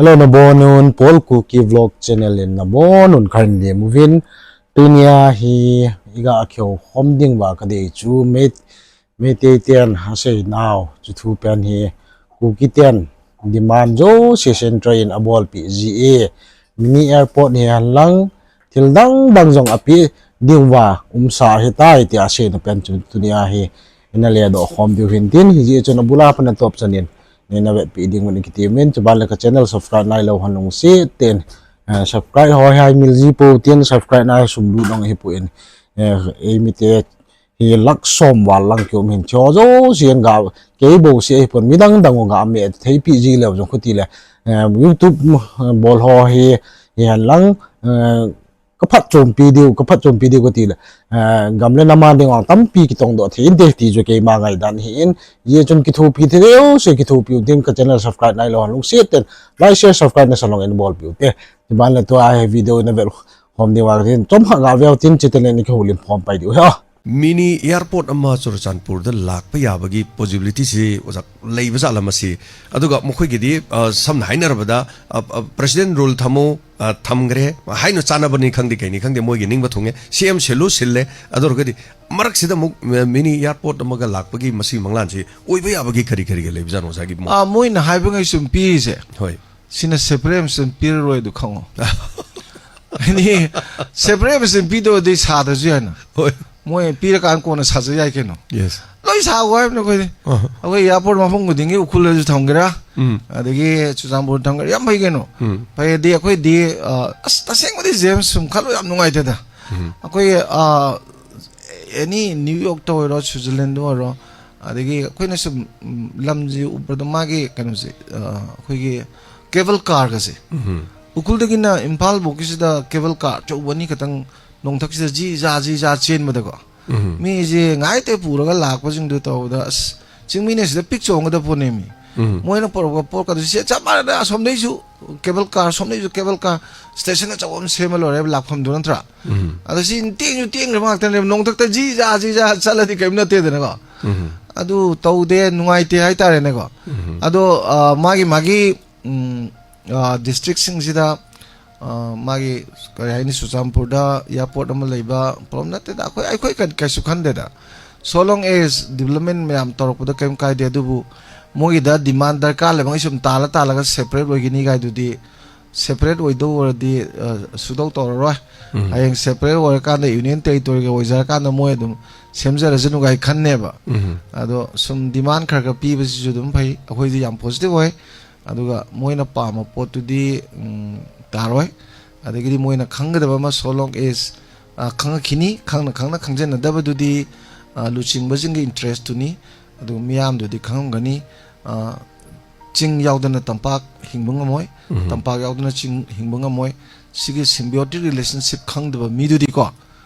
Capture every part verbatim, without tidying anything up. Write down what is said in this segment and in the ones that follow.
Hello, nabonun, Paul Kuki Vlog Channel in nabonun kahin lemuvin. Tunia hi iga kihou khom ding uva kadei chu Mei-, Meitei ten asei nau chu thupen hi Kuki ten demand jouse Central in abolpeh jeh in mini airport hihen lang thil dang dang jong apeh ding uva umsa ahitai tia aseina pen chu tunia hi ina ledoh khom diu ahin tin, hijeh chun abul a pat na topchan in neina vetpeh ding uvin kati uvin, chuban le ka channel subscribe nailou hon lungset in, eh, subscribe ho hi mil ji pou tin subscribe nai sum lut nong ahipoi, eh, eimite hi lakh som val lang kium ahin, chujouse in ga, kei bouseh ahipon midang dang u ga me theipi ji leu jong khuti le, eh, YouTube, eh, bol ho hi, hihen lang, eh, ka phatchompi diu, ka phatchompi diu kati le, eh, gam le nam a ding vang tampi kitongdoh thei inte ti chu keima ngaidan ahin, hijeh chun kithopi thei jouse kithopi un tin ka channel subscribe nailou hon lungset in like, share, subscribe nasa longin bolpeh ute. Chuban le tua hi video ina vet khom diu ahin, chomkhat ga veu tin chuteng le ina kihoulim khom pai diu ahi. Mini airport ꯑꯃ ꯆꯨꯔꯆꯥꯟꯄꯨꯔꯗ ꯂꯥꯛꯄ ꯌꯥꯕꯒꯤ possibility ꯁꯤ ꯑꯣꯖꯥ ꯂꯩꯕ ꯖꯥꯠꯂ ꯃꯁꯤ? ꯑꯗꯨꯒ ꯃꯈꯣꯏꯒꯤꯗꯤ, ꯑ, ꯁꯝꯅ ꯍꯥꯏꯅꯔꯕꯗ, ꯑ, ꯑ, president rule ꯊꯝꯃꯨ, ꯑ, ꯊꯝꯈ꯭ꯔꯦ, ꯍꯥꯏꯅ ꯆꯥꯟꯅꯕꯅꯤ ꯈꯪꯗꯦ, ꯀꯩꯅꯤ ꯈꯪꯗꯦ, ꯃꯣꯏꯒꯤ ꯅꯤꯡꯕ ꯊꯨꯡꯉꯦ, ꯁꯤ ꯑꯦꯝ ꯁꯤꯜꯂꯨ ꯁꯤꯜꯂꯦ꯫ ꯑꯗꯨ ꯑꯣꯏꯔꯒꯗꯤ ꯃꯔꯛꯁꯤꯗ ꯑꯃꯨꯛ, ꯑ, ꯃꯤꯅꯤ ꯑꯦꯌꯥꯔꯄꯣꯔꯠ ꯑꯃꯒ ꯂꯥꯛꯄꯒꯤ ꯃꯁꯤꯒꯤ ꯃꯪꯂꯥꯟꯁꯤ ꯑꯣꯏꯕ ꯌꯥꯕꯒꯤ ꯀꯔꯤ ꯀꯔꯤꯒ ꯂꯩꯕꯖꯥꯠꯅꯣ ꯑꯣꯖꯥꯒꯤ ꯃꯣꯠ? ꯑ, ꯃꯣꯏꯅ ꯍꯥꯏꯕꯉꯩ ꯁꯨꯝ ꯄꯤꯔꯤꯁꯦ꯫ ꯍꯣꯏ꯫ ꯁꯤꯅ separate ꯑꯃꯁꯨ ꯄꯤꯔꯔꯣꯏ ꯑꯗꯨ ꯈꯪꯉꯣ꯫ ꯍꯥꯏꯗꯤ, separate ꯑꯃꯁꯨ ꯄꯤꯗꯧꯔꯗꯤ ꯁꯥꯗ꯭ꯔꯁꯨ ꯌꯥꯏꯅ꯫ ꯍꯣꯏ꯫ ꯃꯣꯏ ꯄꯤꯔꯀꯥꯟ ꯀꯣꯟꯅ ꯁꯥꯖ ꯌꯥꯏ ꯀꯩꯅꯣ꯫ Yes꯫ ꯂꯣꯏ ꯁꯥꯎ ꯍꯥꯏꯕꯅꯤ ꯑꯩꯈꯣꯏꯗꯤ꯫ ꯑꯍ꯫ ꯑꯩꯈꯣꯏ airport ꯃꯐꯝ ꯈꯨꯗꯤꯡꯒꯤ ꯎꯈ꯭ꯔꯨꯜꯗꯁꯨ ꯊꯝꯒꯦꯔꯥ, ꯎꯝ꯫ ꯑꯗꯒꯤ ꯆꯨꯔꯆꯥꯟꯄꯨꯔ ꯊꯝꯒꯦꯔꯥ, ꯌꯥꯝ ꯐꯩ ꯀꯩꯅꯣ꯫ ꯎꯝ꯫ ꯐꯩꯗꯤ ꯑꯩꯈꯣꯏꯗꯤ, ꯑ, ꯑꯁ, ꯇꯁꯦꯡꯕꯗꯤ ꯖꯦꯝꯁ ꯁꯨꯝ ꯈꯜꯂꯨ ꯌꯥꯝ ꯅꯨꯡꯉꯥꯏꯇꯦꯗ꯫ ꯎꯝ꯫ ꯑꯩꯈꯣꯏ, ꯑ, any New Yorkꯇ ꯑꯣꯏꯔꯣ, Switzerlandꯗ ꯑꯣꯏꯔꯣ, ꯑꯗꯒꯤ ꯑꯩꯈꯣꯏꯅ ꯁꯨꯝ, ꯎꯝ, ꯂꯝꯁꯤ ꯎꯕꯗ ꯃꯥꯒꯤ ꯀꯩꯅꯣꯁꯦ, ꯑ, ꯑꯩꯈꯣꯏꯒꯤ cable carꯒꯁꯦ꯫ ꯎꯝ꯫ ꯎꯈ꯭ꯔꯨꯜꯗꯒꯤꯅ ꯏꯝꯐꯥꯜ ꯐꯥꯎꯒꯤꯁꯤꯗ cable car ꯑꯆꯧꯕ ꯑꯅꯤ ꯈꯛꯇꯪ ꯅꯣꯡꯊꯛꯁꯤꯗ ꯖꯤ ꯖꯥ, ꯖꯤ ꯖꯥ ꯆꯦꯟꯕꯗꯀꯣ꯫ ꯎꯝ꯫ ꯃꯤꯁꯦ ꯉꯥꯏꯇ ꯄꯨꯔꯒ ꯂꯥꯛꯄꯁꯤꯡꯗꯨ ꯇꯧꯕꯗ, ꯑꯁ, ꯆꯤꯡꯃꯤꯅ ꯁꯤꯗ ꯄꯤꯛ ꯆꯣꯡꯒꯗꯕ ꯄꯣꯠꯅꯦꯃꯤ꯫ ꯎꯝ꯫ ꯃꯣꯏꯅ ꯄꯨꯔꯛꯄ ꯄꯣꯠꯀꯗꯨ ꯁꯤ ꯆꯞ ꯃꯥꯟꯅꯅ ꯑꯁꯣꯝꯗꯩꯁꯨ cable car, ꯁꯣꯝꯗꯩꯁꯨ cable car, station ꯑꯆꯧꯕ ꯑꯃ ꯁꯦꯝꯃ ꯂꯣꯏꯔꯦ ꯂꯥꯛꯐꯝꯗꯨ ꯅꯠꯇ꯭ꯔꯥ? ꯎꯝ꯫ ꯑꯗ ꯁꯤ ꯇꯦꯡꯁꯨ ꯇꯦꯡꯈ꯭ꯔꯕ ꯉꯥꯛꯇꯅꯦꯕ, ꯅꯣꯡꯊꯛꯇ ꯖꯤ ꯖꯥ, ꯖꯤ ꯖꯥ ꯆꯠꯂꯗꯤ ꯀꯔꯤꯝ ꯅꯠꯇꯦꯗꯅꯀꯣ꯫ ꯎꯝ꯫ ꯑꯗꯨ ꯇꯧꯗꯦ, ꯅꯨꯡꯉꯥꯏꯇꯦ ꯍꯥꯏꯇꯥꯔꯦꯅꯦꯀꯣ꯫ ꯎꯝ꯫ ꯑꯗꯣ, ꯑ, ꯃꯥꯒꯤ, ꯃꯥꯒꯤ, ꯎꯝ, ꯑ, districtꯁꯤꯡꯁꯤꯗ ꯑ, ꯃꯥꯒꯤ, ꯀꯔꯤ ꯍꯥꯏꯅꯤ, ꯆꯨꯔꯆꯥꯟꯄꯨꯔꯗ airport ꯑꯃ ꯂꯩꯕ problem ꯅꯠꯇꯦꯗ꯫ ꯑꯩꯈꯣꯏ, ꯑꯩꯈꯣꯏ ꯀ-, ꯀꯩꯁꯨ ꯈꯟꯗꯦꯗ꯫ So long as development ꯃꯌꯥꯝ ꯇꯧꯔꯛꯄꯗ ꯀꯔꯤꯝ ꯀꯥꯏꯗꯦ꯫ ꯑꯗꯨꯕꯨ ꯃꯣꯏꯒꯤꯗ demand ꯗꯔꯀꯥꯔ ꯂꯩꯕꯉꯩ ꯁꯨꯝ ꯇꯥꯜꯂ ꯇꯥꯜꯂꯒ separate ꯑꯣꯏꯒꯅꯤ ꯀꯥꯏꯗꯨꯗꯤ, separate ꯑꯣꯏꯗꯧ ꯑꯣꯏꯔꯗꯤ, ꯑ, ꯁꯨꯗꯧ ꯇꯧꯔꯔꯣꯏ꯫ ꯎꯝ꯫ ꯍꯌꯦꯡ separate ꯑꯣꯏꯔꯀꯥꯟꯗ union territoryꯒ ꯑꯣꯏꯖꯔꯀꯥꯟꯗ ꯃꯣꯏ ꯑꯗꯨꯝ ꯁꯦꯝꯖꯔꯁꯅꯨ ꯀꯥꯏ ꯈꯟꯅꯦꯕ꯫ ꯎꯝ꯫ ꯑꯗꯣ ꯁꯨꯝ demand ꯈꯔ ꯈꯔ ꯄꯤꯕꯁꯤꯁꯨ ꯑꯗꯨꯝ ꯐꯩ꯫ ꯑꯩꯈꯣꯏꯗꯤ ꯌꯥꯝ positive ꯑꯣꯏ꯫ ꯑꯗꯨꯒ ꯃꯣꯏꯅ ꯄꯥꯝꯕ ꯄꯣꯠꯇꯨꯗꯤ, ꯎꯝ, ꯇꯥꯔꯣꯏ꯫ ꯑꯗꯒꯤꯗꯤ ꯃꯣꯏꯅ ꯈꯪꯒꯗꯕ ꯑꯃ, so long as, ꯑ, ꯈꯪꯉꯛꯈꯤꯅꯤ, ꯈꯪꯅ ꯈꯪꯅ ꯈꯪꯖꯟꯅꯗꯕꯗꯨꯗꯤ, ꯑ, ꯂꯨꯆꯤꯡꯕꯁꯤꯡꯒꯤ interestꯇꯨꯅꯤ꯫ ꯑꯗꯨꯒ ꯃꯤꯌꯥꯝꯗꯨꯗꯤ ꯈꯪꯉꯝꯒꯅꯤ, ꯑ, ꯆꯤꯡ ꯌꯥꯎꯗꯅ ꯇꯝꯄꯥꯛ ꯍꯤꯡꯕ ꯉꯝꯃꯣꯏ, ꯎꯝ꯫ ꯇꯝꯄꯥꯛ ꯌꯥꯎꯗꯅ ꯆꯤꯡ ꯍꯤꯡꯕ ꯉꯝꯃꯣꯏ꯫ ꯁꯤꯒꯤ symbiotic relationship ꯈꯪꯗꯕ ꯃꯤꯗꯨꯗꯤꯀꯣ,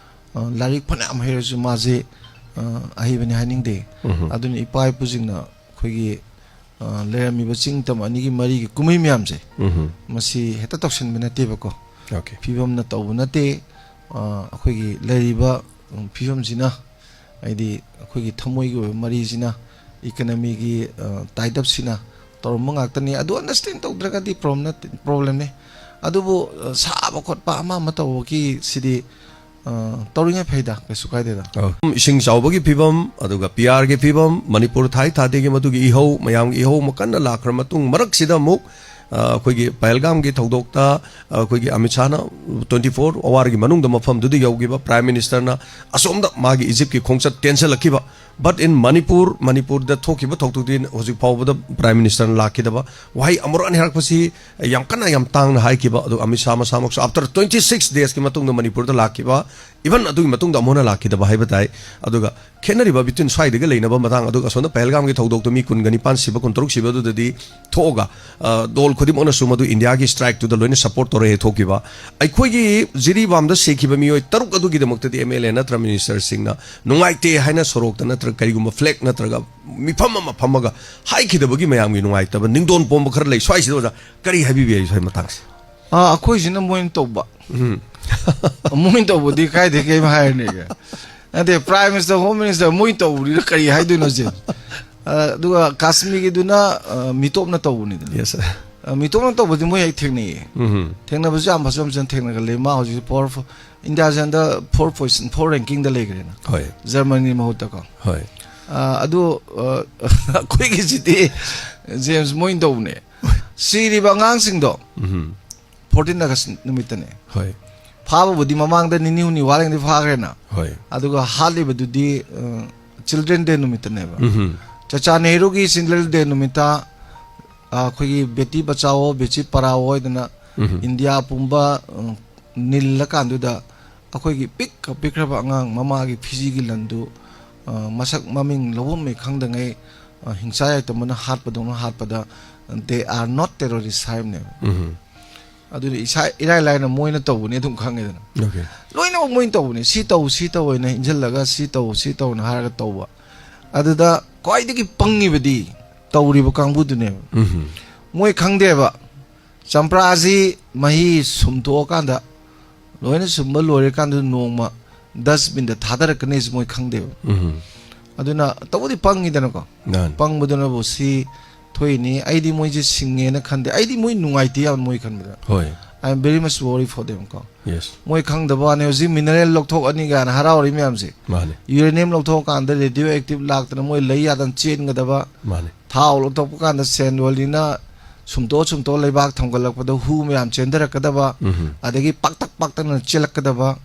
ꯑ, ꯂꯥꯏꯔꯤꯛ ꯐꯅꯌꯥꯝ ꯍꯩꯔꯁꯨ ꯃꯥꯁꯦ, ꯑ, ꯑꯍꯩꯕꯅꯤ ꯍꯥꯏꯅꯤꯡꯗꯦ꯫ ꯎꯝ꯫ ꯑꯗꯨꯅ ꯏꯄꯥ ꯏꯄꯨꯁꯤꯡꯅ ꯑꯩꯈꯣꯏꯒꯤ, ꯑ, ꯂꯩꯔꯝꯃꯤꯕ ꯆꯤꯡ ꯇꯝ ꯑꯅꯤꯒꯤ ꯃꯔꯤꯒꯤ ꯀꯨꯝꯍꯩ ꯃꯌꯥꯝꯁꯦ, ꯎꯝ꯫ ꯃꯁꯤ ꯍꯦꯛꯇ ꯇꯧꯁꯤꯟꯕ ꯅꯠꯇꯦꯕꯀꯣ꯫ Okay꯫ ꯐꯤꯕꯝꯅ ꯇꯧꯕ ꯅꯠꯇꯦ꯫ ꯑ, ꯑꯩꯈꯣꯏꯒꯤ ꯂꯩꯔꯤꯕ, ꯎꯝ, ꯐꯤꯕꯝꯁꯤꯅ, ꯍꯥꯏꯗꯤ ꯑꯩꯈꯣꯏꯒꯤ ꯊꯃꯣꯏꯒꯤ ꯑꯣꯏꯕ ꯃꯔꯤꯁꯤꯅ, economyꯒꯤ, ꯑ, tied upꯁꯤꯅ ꯇꯧꯔꯝꯕ ꯉꯥꯛꯇꯅꯤ꯫ ꯑꯗꯨ understand ꯇꯧꯗ꯭ꯔꯒꯗꯤ problem ꯅꯠꯇꯦ, problemꯅꯤ꯫ ꯑꯗꯨꯕꯨ, ꯑ, ꯁꯥꯕ ꯈꯣꯠꯄ ꯑꯃ ꯑꯃ ꯇꯧꯕꯒꯤ ꯁꯤꯗꯤ, ꯑ, ꯇꯧꯔꯤꯉꯩ ꯐꯩꯗ, ꯀꯩꯁꯨ ꯀꯥꯏꯗꯦꯗ꯫ ꯑꯧ꯫ ꯏꯁꯤꯡ ꯆꯥꯎꯕꯒꯤ ꯐꯤꯕꯝ, ꯑꯗꯨꯒ ꯄꯤ ꯑꯥꯔꯒꯤ ꯐꯤꯕꯝ, ꯃꯅꯤꯄꯨꯔ ꯊꯥꯏ ꯊꯥꯗꯦꯒꯤ ꯃꯗꯨꯒꯤ ꯏꯍꯧ, ꯃꯌꯥꯝꯒꯤ ꯏꯍꯧ ꯑꯃ ꯀꯟꯅ ꯂꯥꯛꯈ꯭ꯔ ꯃꯇꯨꯡ, ꯃꯔꯛꯁꯤꯗ ꯑꯃꯨꯛ, ꯑ, ꯑꯩꯈꯣꯏꯒꯤ ꯄꯍꯜꯒꯥꯝꯒꯤ ꯊꯧꯗꯣꯛꯇ, ꯑ, ꯑꯩꯈꯣꯏꯒꯤ ꯑꯃꯤꯠ ꯁꯥꯍꯅ twenty four hourꯒꯤ ꯃꯅꯨꯡꯗ ꯃꯐꯝꯗꯨꯗ ꯌꯧꯈꯤꯕ, Prime Ministerꯅ ꯑꯁꯣꯝꯗ ꯃꯥꯒꯤ ꯏꯖꯤꯞꯀꯤ ꯈꯣꯡꯆꯠ ꯇꯦꯟꯁꯤꯜꯂꯛꯈꯤꯕ, But in ꯃꯅꯤꯄꯨꯔ, ꯃꯅꯤꯄꯨꯔꯗ ꯊꯣꯛꯈꯤꯕ ꯊꯧꯗꯣꯛꯇꯤ ꯍꯧꯖꯤꯛ ꯐꯥꯎꯕꯗ Prime Ministerꯅ ꯂꯥꯛꯈꯤꯗꯕ, ꯋꯥꯍꯩ ꯑꯃꯨꯔꯛ ꯑꯅꯤꯔꯛꯄꯁꯤ ꯌꯥꯝ ꯀꯟꯅ ꯌꯥꯝ ꯇꯥꯡꯅ ꯍꯥꯏꯈꯤꯕ, ꯑꯗꯨꯒ ꯑꯃꯤꯠ ꯁꯥꯍ ꯃꯁꯥꯃꯛꯁꯨ after twenty six daysꯀꯤ ꯃꯇꯨꯡꯗ ꯃꯅꯤꯄꯨꯔꯗ ꯂꯥꯛꯈꯤꯕ, even ꯑꯗꯨꯒꯤ ꯃꯇꯨꯡꯗ ꯑꯃꯨꯛ ꯍꯟꯅ ꯂꯥꯛꯈꯤꯗꯕ ꯍꯥꯏꯕ ꯇꯥꯏ꯫ ꯑꯗꯨꯒ ꯈꯦꯠꯅꯔꯤꯕ between ꯁ꯭ꯋꯥꯏꯗꯒ ꯂꯩꯅꯕ ꯃꯇꯥꯡ, ꯑꯗꯨꯒ ꯑꯁꯣꯝꯗ ꯄꯍꯜꯒꯥꯝꯒꯤ ꯊꯧꯗꯣꯛꯇꯣ ꯃꯤ ꯀꯨꯟꯒ ꯅꯤꯄꯥꯟ ꯁꯤꯕ, ꯀꯨꯟꯇꯔꯨꯛ ꯁꯤꯕ ꯑꯗꯨꯗꯗꯤ ꯊꯣꯛꯑꯒ, ꯑ, ꯗꯣꯜ ꯈꯨꯗꯤꯡꯃꯛꯅꯁꯨ ꯃꯗꯨ ꯏꯟꯗꯤꯌꯥꯒꯤ strikeꯇꯨꯗ ꯂꯣꯏꯅ support ꯇꯧꯔꯦ ꯊꯣꯛꯈꯤꯕ꯫ ꯑꯩꯈꯣꯏꯒꯤ ꯖꯤꯔꯤꯕꯥꯝꯗ ꯁꯤꯈꯤꯕ ꯃꯤꯑꯣꯏ ꯇꯔꯨꯛ ꯑꯗꯨꯒꯤꯗꯃꯛꯇꯗꯤ MLA ꯅꯠꯇ꯭ꯔ ministerꯁꯤꯡꯅ ꯅꯨꯡꯉꯥꯏꯇꯦ ꯍꯥꯏꯅ ꯁꯣꯔꯣꯛꯇ ꯅꯠꯇ꯭ꯔꯒ ꯀꯔꯤꯒꯨꯝꯕ flag ꯅꯠꯇ꯭ꯔꯒ ꯃꯤꯐꯝ ꯑꯃ ꯐꯝꯃꯒ ꯍꯥꯏꯈꯤꯗꯕꯒꯤ ꯃꯌꯥꯝꯒꯤ ꯅꯨꯡꯉꯥꯏꯇꯕ ꯅꯤꯡꯗꯣꯟ ꯄꯣꯝꯕ ꯈꯔ ꯂꯩ꯫ ꯁ꯭ꯋꯥꯏꯁꯤꯗ ꯑꯣꯖꯥ ꯀꯔꯤ ꯍꯥꯏꯕꯤꯕ ꯌꯥꯏ ꯁ꯭ꯋꯥꯏ ꯃꯇꯥꯡꯁꯦ? ꯑꯥ, ꯑꯩꯈꯣꯏꯁꯤꯅ ꯃꯣꯏꯅ ꯇꯧꯕ꯫ ꯎꯝ꯫ ꯃꯣꯏꯅ ꯇꯧꯕꯗꯤ ꯀꯥꯏꯗꯦ, ꯀꯩꯝ ꯍꯥꯏꯔꯨꯅꯦ꯫ ꯅꯠꯇꯦ, Prime Minister, Home Minister ꯃꯣꯏ ꯇꯧꯕꯅꯤꯅ ꯀꯔꯤ ꯍꯥꯏꯗꯣꯏꯅꯣ ꯁꯦ? ꯑ, ꯑꯗꯨꯒ ꯀꯥꯁꯃꯤꯔꯒꯤꯗꯨꯅ, ꯑ, ꯃꯤꯇꯣꯞꯅ ꯇꯧꯕꯅꯤꯗꯅ꯫ Yes, sir. ꯑ, ꯃꯤꯇꯣꯞꯅ ꯇꯧꯕꯗꯤ ꯃꯣꯏ ꯍꯦꯛ ꯊꯦꯡꯅꯩꯌꯦ꯫ ꯎꯝ꯫ ꯊꯦꯡꯅꯕꯁꯨ ꯌꯥꯝ ꯐꯖ ꯐꯖꯅ ꯊꯦꯡꯅꯒꯜꯂꯦ꯫ ꯃꯥ ꯍꯧꯖꯤꯛ power fo-, India ꯁꯦ ꯍꯟꯗꯛ four position, four ranking ꯗ ꯂꯩꯈ꯭ꯔꯦꯅ꯫ ꯍꯣꯏ꯫ Germany ꯃꯍꯨꯠꯇꯀꯣ꯫ ꯍꯣꯏ꯫ ꯑ, ꯑꯗꯨ, ꯑ, ꯑꯩꯈꯣꯏꯒꯤꯁꯤꯗꯤ, ꯖꯦꯝꯁ, ꯃꯣꯏꯅ ꯇꯧꯕꯅꯦ꯫ ꯁꯤꯔꯤꯕ ꯑꯉꯥꯡꯁꯤꯡꯗꯣ ꯎꯝ꯫ fourteen August ꯅꯨꯃꯤꯠꯇꯅꯦ꯫ ꯍꯣꯏ꯫ ꯐꯥꯕꯕꯨꯗꯤ ꯃꯃꯥꯡꯗ ꯅꯤꯅꯤ ꯍꯨꯝꯅꯤ ꯋꯥꯠꯂꯤꯉꯩꯗ ꯐꯥꯈ꯭ꯔꯦꯅ꯫ ꯍꯣꯏ꯫ ꯑꯗꯨꯒ ꯍꯥꯠꯂꯤꯕꯗꯨꯗꯤ, ꯑ, Children Day ꯅꯨꯃꯤꯠꯇꯅꯦꯕ꯫ ꯎꯝ꯫ ꯆꯆꯥ ꯅꯦꯍꯔꯨꯒꯤ Children Day ꯅꯨꯃꯤꯠꯇ, ꯑ, ꯑꯩꯈꯣꯏꯒꯤ ꯕꯦꯇꯤ ꯕꯆꯥꯑꯣ, ꯕꯦꯇꯤ ꯄꯔꯥꯑꯣ ꯍꯥꯏꯗꯅ ꯎꯝ꯫ ꯏꯟꯗꯤꯌꯥ ꯄꯨꯝꯕ, ꯑ, ꯅꯤꯜꯂꯀꯥꯟꯗꯨꯗ ꯑꯩꯈꯣꯏꯒꯤ ꯄꯤꯛꯈ ꯄꯤꯛꯈ꯭ꯔꯕ ꯑꯉꯥꯡ ꯃꯃꯥꯒꯤ ꯐꯤꯖꯤꯒꯤ ꯂꯟꯗꯨ, ꯑ, ꯃꯁꯛ ꯃꯃꯤꯡ ꯂꯧꯐꯝ ꯃꯤ ꯈꯪꯗꯉꯩ, ꯑ, ꯍꯤꯡꯁꯥ ꯌꯥꯏꯇꯝꯕꯅ ꯍꯥꯠꯄꯗꯧꯅ ꯍꯥꯠꯄꯗ, they are not terrorist ꯍꯥꯏꯕꯅꯦꯕ꯫ ꯎꯝ꯫ ꯑꯗꯨꯗꯤ ꯏꯁꯥ ꯏꯔꯥꯏ ꯂꯥꯏꯅ ꯃꯣꯏꯅ ꯇꯧꯕꯅꯤ ꯑꯗꯨꯝ ꯈꯪꯉꯦꯗꯅ꯫ Okay꯫ ꯂꯣꯏꯅꯃꯛ ꯃꯣꯏꯅ ꯇꯧꯕꯅꯤ꯫ ꯁꯤ ꯇꯧ, ꯁꯤ ꯇꯧ ꯍꯥꯏꯅ ꯏꯟꯁꯤꯜꯂꯒ, ꯁꯤ ꯇꯧ, ꯁꯤ ꯇꯧꯅ ꯍꯥꯏꯔꯒ ꯇꯧꯕ꯫ ꯑꯗꯨꯗ ꯈ꯭ꯋꯥꯏꯗꯒꯤ ꯄꯪꯉꯤꯕꯗꯤ ꯇꯧꯔꯤꯕ ꯀꯥꯡꯕꯨꯗꯨꯅꯦꯕ꯫ ꯎꯝ꯫ ꯃꯣꯏ ꯈꯪꯗꯦꯕ꯫ ꯆꯝꯄ꯭ꯔꯥꯁꯤ ꯃꯍꯤ ꯁꯨꯝꯊꯣꯛꯑꯀꯥꯟꯗ, ꯂꯣꯏꯅ ꯁꯨꯝꯕ ꯂꯣꯏꯔꯀꯥꯟꯗ ꯅꯣꯡꯃ dustbin ꯗ ꯊꯥꯗꯔꯛꯀꯅꯤꯁꯤ ꯃꯣꯏ ꯈꯪꯗꯦꯕ꯫ ꯎꯝ꯫ ꯑꯗꯨꯅ ꯇꯧꯕꯗꯤ ꯄꯪꯉꯤꯗꯅꯀꯣ꯫ ꯃꯥꯅꯤ꯫ ꯄꯪꯕꯗꯨꯅꯕꯨ ꯁꯤ ꯊꯣꯛꯏꯅꯤ꯫ ꯑꯩꯗꯤ ꯃꯣꯏꯁꯦ ꯁꯤꯡꯉꯦꯅ ꯈꯟꯗꯦ꯫ ꯑꯩꯗꯤ ꯃꯣꯏ ꯅꯨꯡꯉꯥꯏꯇꯦ ꯌꯥꯝ ꯃꯣꯏ ꯈꯟꯕꯗ꯫ ꯍꯣꯏ꯫ I am very much worry for them ꯀꯣ꯫ Yes꯫ ꯃꯣꯏ ꯈꯪꯗꯕ ꯋꯥꯅꯤ꯫ ꯍꯧꯖꯤꯛ mineral ꯂꯧꯊꯣꯛꯑꯅꯤ ꯀꯥꯏꯅ ꯍꯔꯥꯎꯔꯤ ꯃꯌꯥꯝꯁꯦ꯫ ꯃꯥꯅꯤ꯫ Uranium ꯂꯧꯊꯣꯛꯑꯀꯥꯟꯗ radioactive ꯂꯥꯛꯇꯅ ꯃꯣꯏ ꯂꯩ ꯌꯥꯗꯅ ꯆꯦꯟꯒꯗꯕ꯫ ꯃꯥꯅꯤ꯫ ꯊꯥꯎ ꯂꯧꯊꯣꯛꯄ ꯀꯥꯟꯗ ꯁꯦꯟ ꯌꯣꯜꯂꯤꯅ ꯁꯨꯝꯇꯣꯛ ꯁꯨꯝꯇꯣꯛ ꯂꯩꯕꯥꯛ ꯊꯣꯡꯒꯠꯂꯛꯄꯗ ꯍꯨ ꯃꯌꯥꯝ ꯆꯦꯟꯊꯔꯛꯀꯗꯕ, ꯎꯝ꯫ ꯑꯗꯒꯤ ꯄꯥꯛꯇꯛ ꯄꯥꯛꯇꯛꯅ ꯆꯦꯜꯂꯛꯀꯗꯕ꯫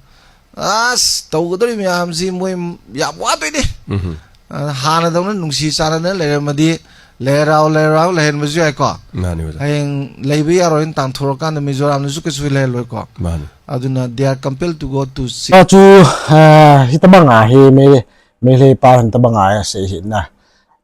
ꯑꯁ, ꯇꯧꯒꯗꯧꯔꯤ ꯃꯌꯥꯝꯁꯤ ꯃꯣꯏ ꯌꯥꯝ ꯋꯥꯗꯣꯏꯅꯦ꯫ ꯎꯝ꯫ ꯑ, ꯍꯥꯟꯅꯗꯧꯅ ꯅꯨꯡꯁꯤ ꯆꯥꯟꯅꯗꯅ ꯂꯩꯔꯝꯃꯗꯤ ꯂꯩꯔꯥꯎ ꯂꯩꯔꯥꯎ ꯂꯩꯍꯟꯕꯁꯨ ꯌꯥꯏꯀꯣ꯫ ꯃꯥꯅꯤ ꯑꯣꯖꯥ꯫ ꯍꯌꯦꯡ ꯂꯩꯕ ꯌꯥꯔꯣꯏꯅ ꯇꯥꯟꯊꯣꯔꯛꯀꯥꯟꯗ ꯃꯤꯖꯣꯔꯥꯝꯅꯁꯨ ꯀꯩꯁꯨ ꯂꯩꯍꯜꯂꯣꯏꯀꯣ꯫ ꯃꯥꯅꯤ꯫ ꯑꯗꯨꯅ they are compelled to go to sea. Chu, ah, hitabanga hi me, me lei pa hitabanga ya sei hi na.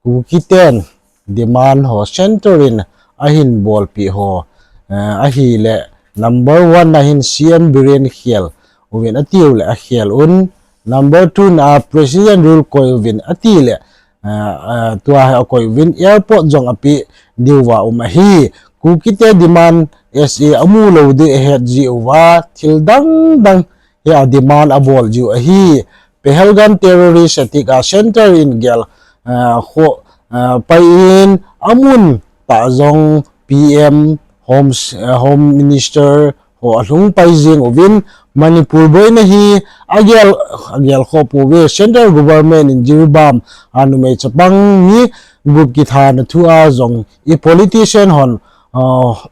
Kuki ten demand ho centre in ahin bolpi ho, eh, ahile number one ahin C M Biren khel uvin atiu le akhel un, number two na President rule koi uvin ati le, eh, eh, tua hi akoi uvin airport jong api diuva um ahi. Kukite demand S A amu lou di ahet ji uva thil dang dang hi a demand abol jiu ahi. Pahalgam terrorist attack a centre in gel, ah, kho, ah, pai in amun ta jong P M, Home, ah, Home Minister ho alhung pai jing uvin Manipur boina hi agel, agel kho pouve. Central government in Jiribam a numei chapang mi gup kithana thu a jong i politician hon, ah,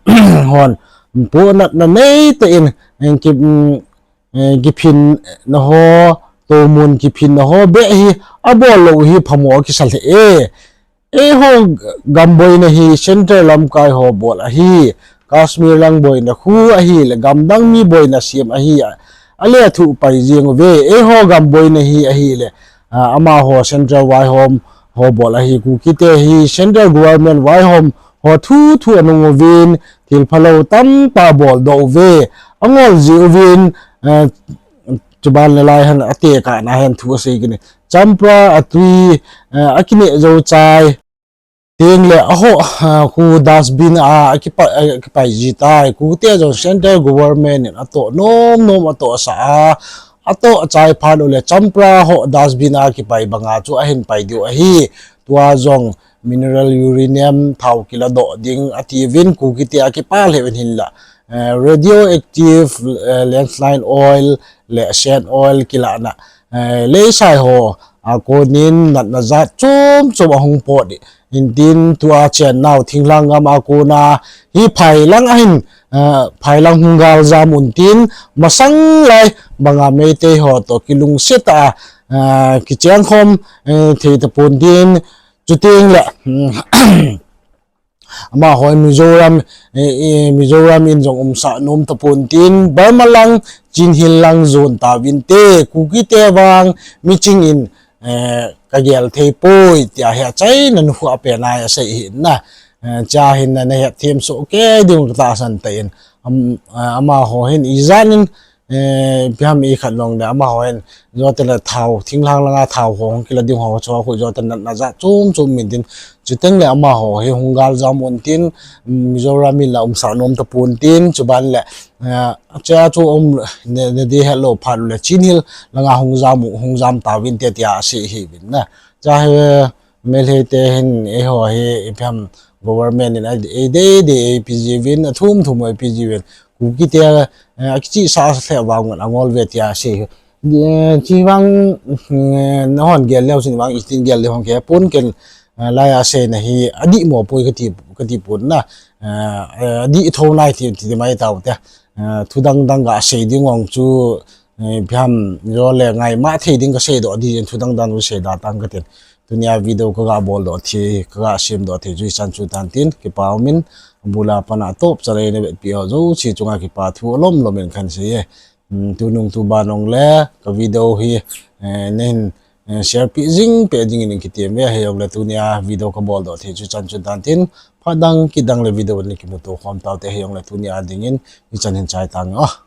hon po natna nei te in, in ki, mm, eh, kiphinna ho, tomun kiphinna ho beh hi abol lou hi phamo kisa lheh e. Eiho gam boina hi central lamkai ho bol ahi, Kashmir lang boina khu ahile, gamdang mi boina sem ahi, a, ale thu pai jing uve. Eiho gam boina hi ahile, a, amaho central vaihom ho bol ahi, Kukite hi central government vaihom ho thu thu anung uvin, thil phalou tamtah bol doh uve, angol ji uvin, eh, chuban le lai hen ate kana hen thu asei kini. Champra atui, eh, akine jou chai. Teng le aho, eh, khu dustbin a akipa-, eh, akipai ji tai. Kute jong central government in ato nom nom ato sa a, ato chai phat ule Champra ho dustbin a kipai banga chu ahin pai diu ahi. Tua jong mineral uranium thao kila doh ding ati vin Kukite akipa le vin hin la. Eh, radioactive, eh, landslide oil le sand oil kila na. Eh, leisai ho, a konin natna jat chom chom ahung pot di. Intin tua chen nau thinglhang gam a kona hi phai lang ahin, eh, phai lang hung gal jam un tin masang lai banga Meitei ho to kilungset a, eh, kicheng khom, eh, thei tapon tin, chuting le, mm, amaho in Mizoram, eh, eh, Mizoram in jong umsa nom tapon tin, Burma lang, Chin Hill lang zon ta vin te, Kukite vang, miching in, eh, kagel thei poi, tia hi achaina nu khu apen a asei hi na. Eh, cha hin na, na het them so ke ding ta san ta in, am, eh, amaho hin ijan in, eh, ipi ham ikhat long le amaho hin, jote le thao, thinglhang langa thao hong kila ding ho, cho khu jote natna jat chom chom min tin, chuteng le amaho hi hung gal jam un tin, Mizoram in la umsa nom tapon tin, chuban le, eh, cha chu um, ne, ne di hello phat le Chin Hill langa hung jam, hung jam ta vin te tia asei hi vin na. Cha hi, Meitei te hin eiho hi ipi ham government in a, a dei dei a ipi jiuvin, a thum thum a ipi jiuvin. Kuki te, eh, a kichi sa sa lheh vang a ngol ve tia sei. Eh, chi vang, eh, na hon gel leu sin vang itin gel leu hon ke pon ken, eh, lai a sei na hi a di mo poi kati, kati pon na. Eh, eh, a di tho nai ti, ti mai tau te. Eh, thu dang dang ga sei ding ong chu, eh, phiam jo le ngai ma thei ding ka sei do di jen thu dang dang sei da tang ka tin. Tunia video ka ga bol do thi, ka ga sim do thi, jui chan chu tan tin, kipa min, bula pana top chalai na bet pi ho jo, chi chunga kipa thu lom lom in kan sei ye. Hmm, tu nung tu ba nung le, ka video hi, eh, nen, eh, share pi jing, pe jing in kitem ve, he yong le tunia video ka bol do thi, chu chan chu tan tin, pha dang ki dang le video ni kimu to khom tau te, he yong le tunia ding in, i chan hin chai tang, oh.